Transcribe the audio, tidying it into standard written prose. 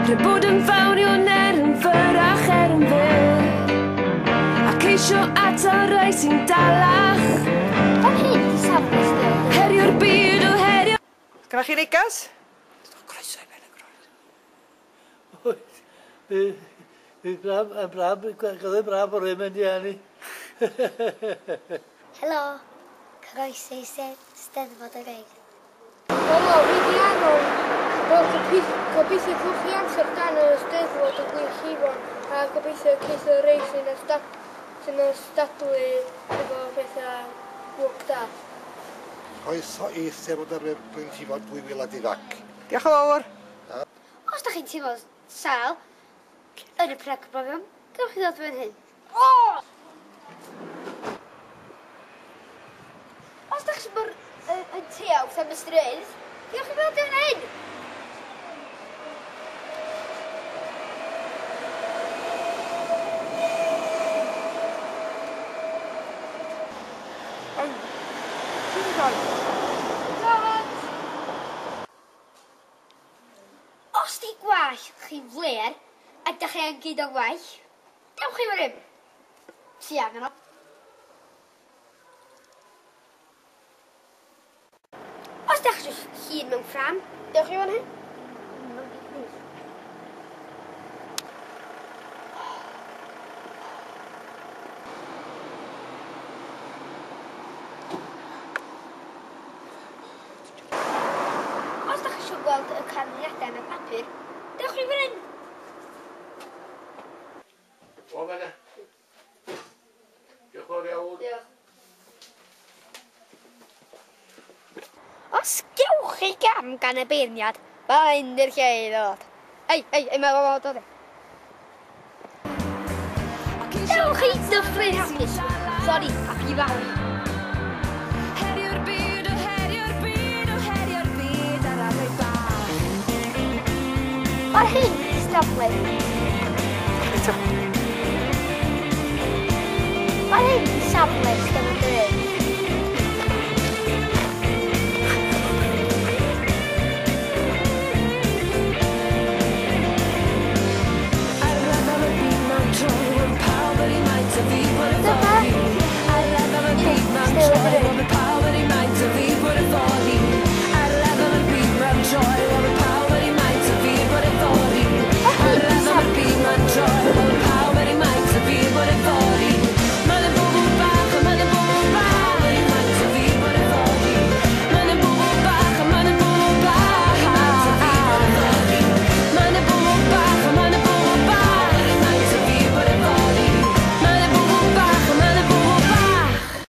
Rhaid bod yn fawr yw ner yn fyrrach er yn fyr, a ceisio atal rai sy'n dalach. Fan hyn di safle Steddfod. Herio'r byd o herio. Gynnoch chi negas? Croeso i Ben y Groes. Fi braf, yn braf, gyda braf o'r mynd i ani. Helo, croeso i Steddfod yr Urdd. Helo, fi di Aaron. Wel, gobeithio cewch chi amser dan yn y Steddfod y Glynllifon a gobeithio ceith y rei sy'n ystadlu efo pethau lwc da. Croeso i Steddfod yr Urdd Glynllifon 2020. Diolch yn fawr. Os da chi'n teimlo sâl yn y preg brofion, gewch chi ddod fan hyn. Os da chi eisiau bod yn teaw am y stryd, gewch chi ddod fan hyn. Os di gwallt chi'n fler a da chi angen gyd o waith, dewch chi fan hyn. Ti angen o. Os da chi eisiau llun mewn ffram, dewch chi fan hyn. Os da chi eisiau gweld y canlyniadau yn y papur, dewch chi fan hyn. O, fan'na. Diolch yn fawr iawn. Diolch. Os gewch chi gam gan y beirniad, mae'n i'r lle i ddod. Ei, ei, ei, mae'n dod, dod. Dewch i Dyffryn Hapus. Sori, Happy Valley. Herio'r byd, o herio'r byd, o herio'r byd ar adeg bach. Mae'r hyn i safle. Eto. Mae'r hyn i safle Steddfod yr Urdd.